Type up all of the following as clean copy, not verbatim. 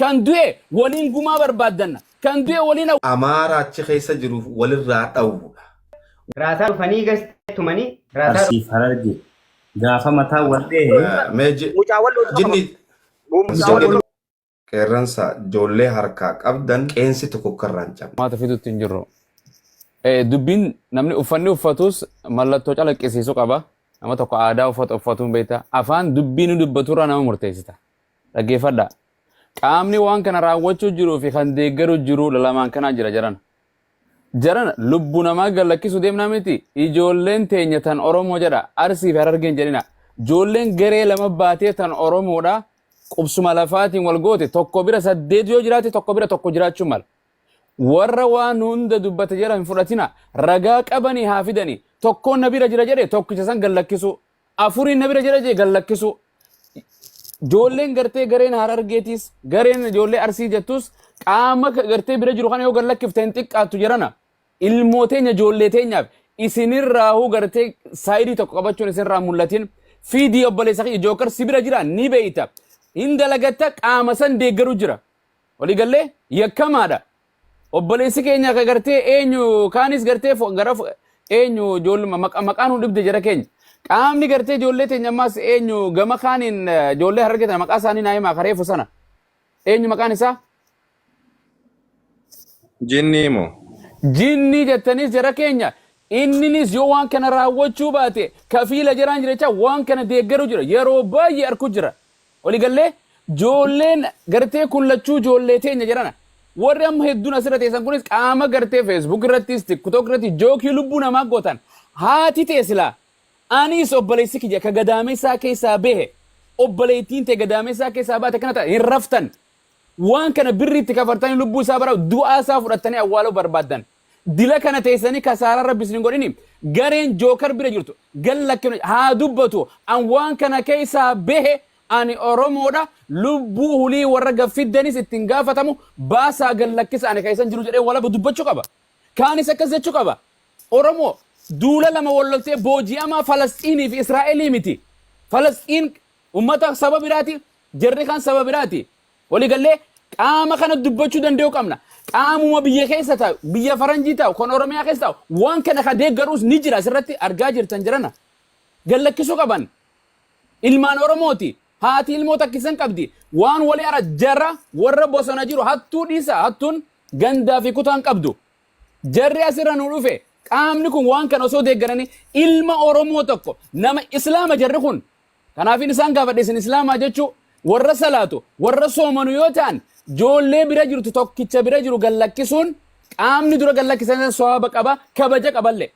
Kan du'e waliin gumaa barbaaddanna. Kan du'e waliin Amaara achi keessa jiruuf walirraa dhawwuudha. Raasaa dhufanii gastee tumanii raasaa Arsiif Hararge gaafa mataa wal dhehe Mee Mucaa walloo dura jinni Mucaa walloo qeerransa ijoollee harkaa qabdan qeensi tokko akka irraa hin cabne. Maata fidutti hin jirru. Dubbiin namni uffanni uffatus mallattoo calaqqisiisu qaba. Nama tokko aadaa uffata uffatuun beekta. Afaan dubbii nu dubbaturraa nama murteessita. Dhaggeeffadhaa. Qaamni waan kana raawwachuu jiruu fi kan deeggaru jiru lamaan kanaa jira jaran. Jarana lubbu namaa gad lakkisu deemnaa miti. Ijoolleen teenya tan Oromoo jedha. Arsii fi Harargeen jedhina. Ijoolleen garee lama baatee tan Oromoodha. Qubsuma lafaatiin wal goote tokko bira saddeet yoo jiraate tokko bira tokko jiraachuu mala. Warra waan hunda dubbate jala hin fudhatina. Ragaa qabanii haa fidanii. Tokkoon na bira jira jedhe tokkicha san gad lakkisuu. Afuriin na bira jira jedhe gad lakkisuu. Ijoolleen gartee gareen Harargeetiis gareen ijoollee Arsii jettus qaama gartee bira jiru kana yoo gad lakkifte hin xiqqaattu jedhana. Ilmoo teenya ijoollee teenyaaf isinirraahuu gartee saayidii tokko qabachuun isinirraa mul'atin fiidii obboleessa kiyya jookar si bira jira ni beeyta. Hin dalagatta qaama san deeggaru jira. Walii gallee yakkamaadha. Obboleessi keenya ka gartee eenyu kaanis gartee gara eenyu ijoolluma maqaan nu dhibde jara keenya. Qaamni gartee ijoollee teenya ammaas eenyu gama kaaniin ijoollee harargee tana maqaa isaanii naa himaa kareefu sana. Eenyu maqaan isaa? Jinnii moo? Jinnii jettaniis jara keenya inninis yoo waan kana raawwachuu baate kafiila jaraan jira jecha waan kana deeggaru jira yeroo baay'ee arku jira. Walii gallee ijoolleen gartee kun lachuu ijoollee teenya jedhana. Warri amma hedduun asirra teessan kunis qaama gartee Facebook irrattis TikTok irratti jookii lubbuu namaa gootan. Haati tee silaa anis obboleessi kiyya ka gadaameessaa keessaa bahe obboleettiin tee gadaameessaa keessaa baate kana ta'a hin raftan. Waan kana birri itti kafartanii lubbuu isaa bara du'aa isaa fudhattanii awwaaluu barbaaddan. Dila kana teessanii kasaaraa rabbi isin hin godhini gareen jookar bira jirtu gad lakkifne haa dubbatu an waan kana keessaa bahe ani Oromoodha lubbuu hulii warra gad fiddanis ittiin gaafatamu baasaa gad lakkisa ani keessan jiru jedhee walaba dubbachuu qaba. Kaanis akkas jechuu qaba. Oromoo duula lama wal loltee booji'amaa Falasxiinii fi Israa'elii miti. Falasxiin ummata saba biraati jarri kan saba biraati. Walii gallee qaama kana dubbachuu danda'uu qabna. Qaamuma biyya keessa taa'u, biyya faranjii taa'u, kan Oromiyaa keessa taa'u, waan kana ka deeggaruus ni jira asirratti argaa jirtan jirana. Gad lakkisuu qaban. Ilmaan Oromooti. Haati ilmoo takkisan qabdi. Waan walii ara jara warra bosona jiru hattuu dhiisa hattuun gandaa fi kutaan qabdu. Jarri asirra nu dhufe qaamni kun waan kana osoo deeggaranii ilma Oromoo tokko nama Islaama jarri kun Kanaafin isaan gaafadhe isin Islaamaa jechuu warra salaatu warra soomanu yoo ta'an joollee bira jirtu tokkicha bira jiru gad lakkisuun qaamni dura gad lakkisan sawaaba qaba kabaja qaballe.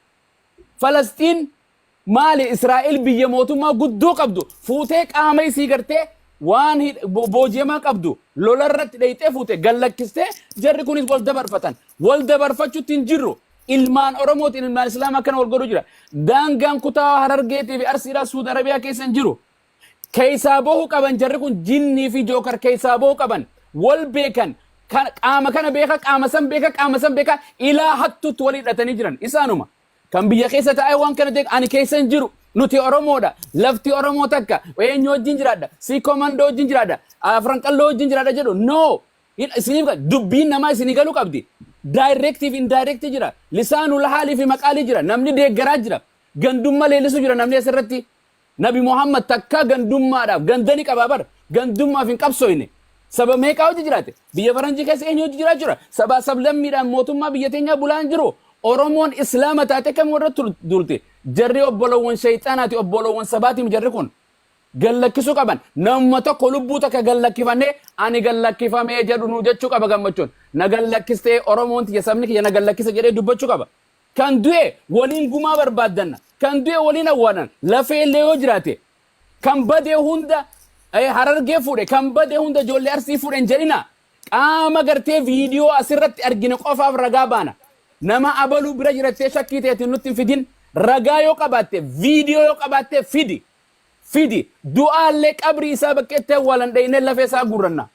Falasxiin maali Israa'el biyya mootummaa guddoo qabdu fuutee qaama isii gartee waan booji'amaa qabdu lola irratti dheyxee fuute gad lakkistee jarri kunis wal dabarfatan. Wal dabarfachuutti hin jirru. Ilmaan Oromootiin ilmaan Islaamaa akkana wal godhu jira. Daangaan kutaa Harargeetii fi Arsiidhaa Suud Arabiyaa keessa hin jiru. Keessaa bahu qaban jarri kun jinnii fi jookar keessaa bahu qaban. Wal beekan. Qaama kana beeka, qaama san beeka, qaama san beeka ilaa hattuutti wal hidhatanii jiran. Isaanuma. Kan biyya keessa taa'ee waan kana ta'e ani keessa hin jiru. Nuti Oromoodha. Lafti Oromoo takka. Eenyu wajjin jiraadha? Siikoo mandoo wajjin jiraadha. Afran qalloo wajjin jiraadha jedhu. No. Isiniif dubbiin namaa isinii galuu qabdi. Directive indirect jira. Lisaanul haalii fi maqaalii jira. Namni deeggaraa jira. Gandummaa leellisu jira namni asirratti. Nabi Muhammad takkaa gandummaadhaaf ganda ni qabaa bar. Gandummaaf hin qabsooyne. Saba meeqaa hojii jiraate? Biyya faranjii keessa eenyu hojii jiraa jira? Sabaa sablammiidhaan mootummaa biyya teenyaa bulaa hin jiru. Oromoon Islaama taate kam warra duulte? Jarri obbolowwan shayxaanaati obbolowwan sabaatiim jarri kun. Gad lakkisuu qaban. Namuma tokko lubbuu takka gad lakkifannee ani gad lakkifamee jedhu nu jechuu qaba gammachuun. Na gad lakkistee Oromoon tiyya sabni kiyya na gad lakkise jedhee dubbachuu qaba. Kan du'e waliin gumaa barbaaddanna. Kan du'e waliin awwaalan. Lafee illee yoo jiraate. Kan bade hunda Harargee fuudhe kan bade hunda ijoollee Arsii fuudhe hin jedhina. Qaama gartee viidiyoo asirratti argine qofaaf ragaa baana. Nama abaluu bira jirattee shakkii teetiin nutti hin fidin. Ragaa yoo qabaatte viidiyoo yoo qabaatte fidi. Fidi. Du'aallee qabrii isaa bakkeetti awwaalan dhaynee lafee isaa guurranna.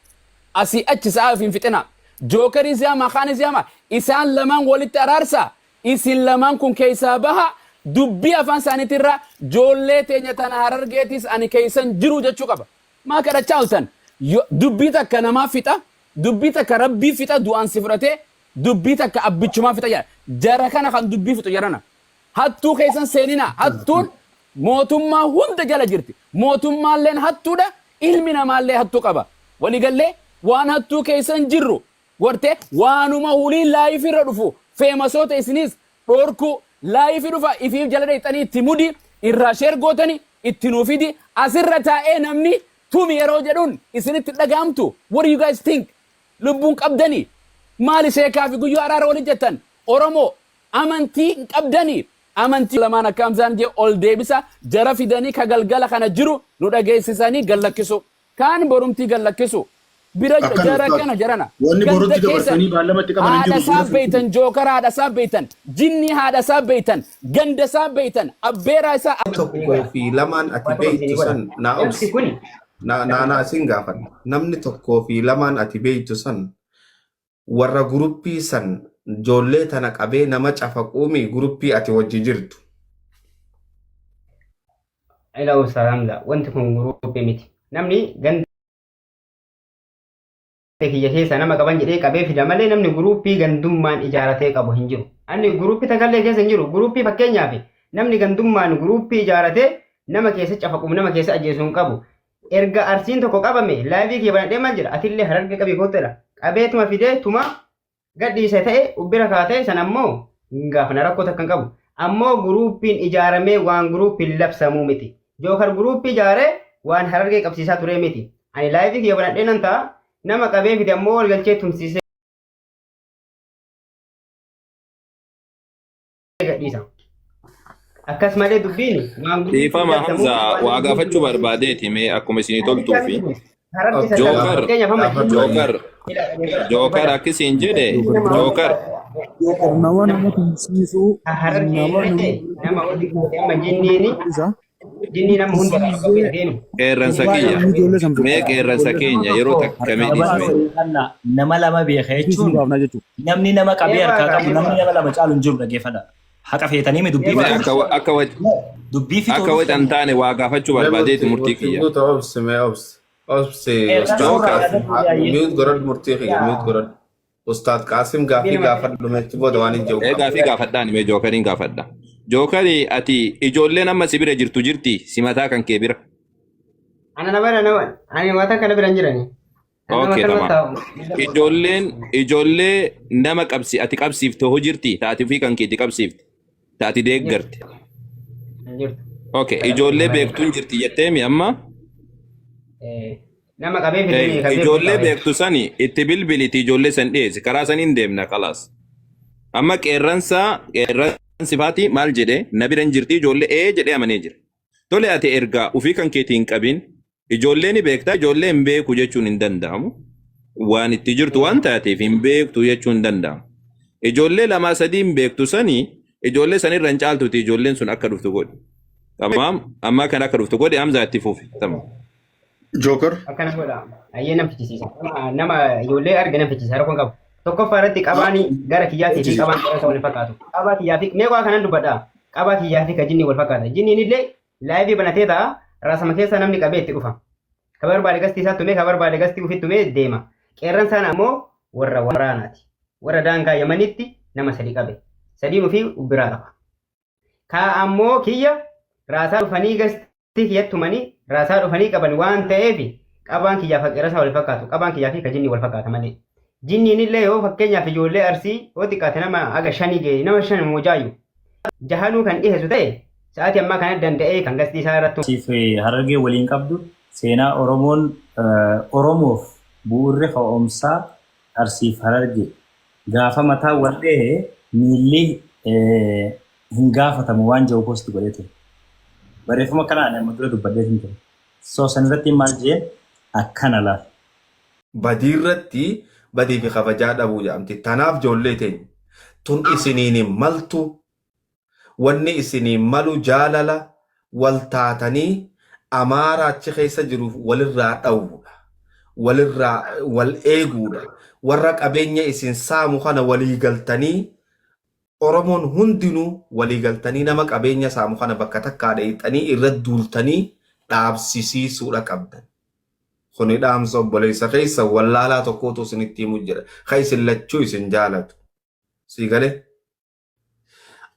Asii achi sa'aa of hin fixinaa. Jookarii si hamaa kaanis si hamaa. Isaan lamaan walitti araarsaa. Isin lamaan kun keessaa baha. Dubbii afaan isaaniitirraa joollee teenya tana Harargeetis ani keessan jiru jechuu qaba. Maa kadhachaa oltan? Dubbii takka namaa fixa. Dubbii takka rabbii fixa du'aan si fudhatee, dubbii takka abbichumaa fixa jedha. Jara kana kan dubbii fixu jarana. Hattuu keessan seenina. Hattuun mootummaa hunda jala jirti. Mootummaalleen hattuudha, ilmi namaallee hattuu qaba. Waliigallee waan hattuu keessan jirru gortee waanuma hulii live irra dhufu famousoota isinis dhorkuu. Live dhufa ifiif jala dheexanii itti mudi, irraa share gootani itti nuu fidi. Asirra taa'ee namni tumi yeroo jedhuun isinitti dhaga'amtu. What do you guys think? Lubbuun qabdanii maali? Sheekaa fi guyyoo araara waliin jettan. Oromoo amantii hin qabdanii. Amantii lamaan akka Hamzaan jee ol deebisa. Jara fidanii ka galgala kana jiru nu dhageessisanii gallakkisu, kaan borumtii gallakkisu bira Akkana jara ustaaz. kana jarana. Wanni Ganda borutti keessan dabarsanii baallamatti qaban hin haadha jiru. isaa beeytan, jookara haadha isaa beeytan, jinni haadha isaa beeytan, ganda isaa beeytan, abbeeraa isaa. Tokkoo fi lamaan ati Waa tokko isinii beeytu godha. san naa Namti obsi. kuni Na na na isin gaafadha. Namni tokkoo fi lamaan ati beeytu san warra guruppii san ijoollee tana qabee nama cafaquumi guruppii ati wajji jirtu. Ila Ustaaz Hamza, wanti kun guruppii miti. Namni ganda kiyya keessa nama qaban jedhee qabee fida malee namni guruppii gandummaan ijaaratee qabu hin jiru. Ani guruppii takallee keessa hin jiru. Guruppii fakkeenyaaf namni gandummaan guruppii ijaaratee nama keessa cafaqu, nama keessa ajjeesu hin qabu. Erga Arsiin tokko qabame live kiyya banadhee maal jedha? Atillee Hararge qabii koottedha. Qabeetuma fidee tuma gadhiise ta'e ubbira kaatee san ammoo hin gaafana, rakkoo takka hin qabu. Ammoo guruuppiin ijaaramee waan guruuppiin labsamuu miti. Jookar guruuppii ijaaree waan Harargee qabsiisaa turee miti. Ani live kiyya banadhee nan ta'a, nama qabee fide ammoo wal galchee tumsiisee gadhiisa. Akkas malee dubbiin waan guruuppii Dhiifama labsamuu Hamza, waan waa gaafachuu guruuppii barbaadeeti mee akkuma isinii toltuufi. Harargee sassaabu Jookar fakkeenyaaf amma Gaafadhu. Jookar Jookar akkisiin jedhe Jookar. Nama nama tumsiisuu Harargee nama nama nama walitti qabate amma jinniini isa jinnii nama hunda irraa qabee deemu. Qeerransa kiyya ijoollee san mee qeerransa keenya yeroo takka mee dhiisme. Nama lama beeka tumsiisuu jechuun baafnaa jechuudha. Namni nama qabee Eebaa harkaa qabu eebaa. Namni nama lama caalu hin jiru, dhaggeeffadha. Haqa feetanii mi dubbii Mee fixuu akka akka dubbii fixuu akka wacan taane waa gaafachuu Mee barbaadeeti murtii murtii murtii kiyya. guuta obsi, mee obsi. Obsi. Qeerransa Ustaaz Jookar. irraa Qaasim yaadadhu yaa'ee. mute godhadhu, murtii kiyya mute godhadhu. Ustaaz Qaasim gaaffii gaafadhu meechi booda waan hin jiru Ee qaba. gaafii gaafadhaan mee jookariin gaafadha. Jookarii, ati ijoolleen amma si bira jirtu jirti si mataa kan kee bira? Ana nama nama ani waan kana bira hin jirani. Ani nama Okay, kanuma tamam. taa'u. Ijoolleen ijoollee nama qabsi ati qabsiifte hoo jirti taati ofii kan keeti qabsiifte taati deeggarte? Hin jirtu. Okay, ijoollee beektuun jirti jetteemi amma. Nama qabee fidanii qabee Ijoollee beektu sani itti bilbiliti, ijoollee san dhiyeessi, karaa saniin deemna, kalaas. Amma qeerransa qeerransi faati maal jedhe? Na bira hin jirti ijoollee ee jedhee amanee jira. Tole, ati ergaa ofii kan keetii hin qabin ijoollee ni beektaa, ijoollee hin beeku jechuun hin danda'amu. Waan itti jirtu waan taateef hin beektu jechuun hin danda'amu. Ijoollee lamaa sadii hin beektu sanii ijoollee sanirra hin caaltuti, ijoolleen sun akka dhuftu godhi. Tamaam, amma kan akka dhuftu godhi. Hamzaa, itti fufi. Tamaam. Joker. Akkana godha. Ayyee, nam fichisiisa. Nama ijoollee arge nam fichisiisa, rakkoon qabu. Tokkoffaa irratti qabaan gara kiyyaatii fi qabaan gara isa wal fakkaatu. Qabaa kiyyaa fi mee waa kanan dubbadha. Qabaa kiyyaa fi ka jinni wal fakkaata. Jinniin illee live banatee ta'a. Raasama keessa namni qabee itti dhufa. Ka barbaade gastii isaa tumee, ka barbaade gastii ofitti tumee deema. Qeerransaan ammoo warra waraanaati. Warra daangaa Yamanitti nama sadi qabe. Sadiin ofii biraa qaba. Ka ammoo kiyya raasaa dhufanii gastii kiyyatti tumanii raasaa dhufanii qaban waan ta'eef qabaan kiyyaa fi qeerransaa wal fakkaatu. Qabaan kiyyaa fi ka jinni wal fakkaata malee. Jinniin illee yoo fakkeenyaaf ijoollee Arsii yoo xiqqaate nama aga shanii ga'e, nama shan moojaayu jahanuu kan dhiheessu ta'e, sa'aatii ammaa kana danda'ee kan gastii isaa irratti Siif Harargee waliin qabdu seenaa Oromoon Oromoof bu'uurri ka'umsaa Arsiif Harargee. Gaafa mataa wal dhehe miilli hin gaafatamu waan jedhu post godhee ture. Barreeffama kana ani amma dura dubbadhee ture. So sanirratti maal jeen akkana laal. Badii irratti badii fi kabajaa dhabuu jedhamti. Tanaaf ijoollee teenya tun isiniin hin maltu. Wanni isiniin malu jaalala wal taatanii Amaara achi keessa jiruuf walirraa dhawuudha. Walirraa wal eeguudha. Warra qabeenya isin saamu kana walii galtanii, Oromoon hundinuu walii galtanii, nama qabeenya saamu kana bakka takkaa dheeyxanii irra duultanii dhaabsisiisuudha qabdan. Kuni dhaamsa obboleessa keessa wallaalaa tokkotu isinitti himu jira. Ka isin lachuu isin jaalatu. Sii galee?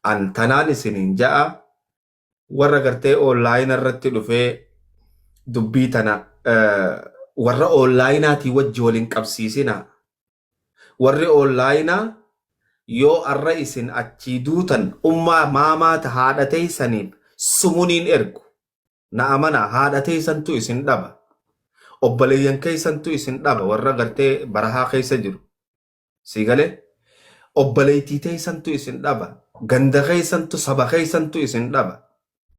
An tanaan isiniin ja'a warra gartee online irratti dhufee dubbii tana warra onlaayinaatii wajji waliin qabsiisina. Warri onlaayinaa yoo arra isin achii duutan ummaa maamaa haadha teessaniif sumuniin ergu. Na amana, haadha teessantu isin dhaba. Obboleeyyan keessantu isin dhaba warra gartee barahaa keessa jiru. Sii galee? Obboleettii teessantu isin dhaba. Ganda keessantu, saba keessantu isin dhaba.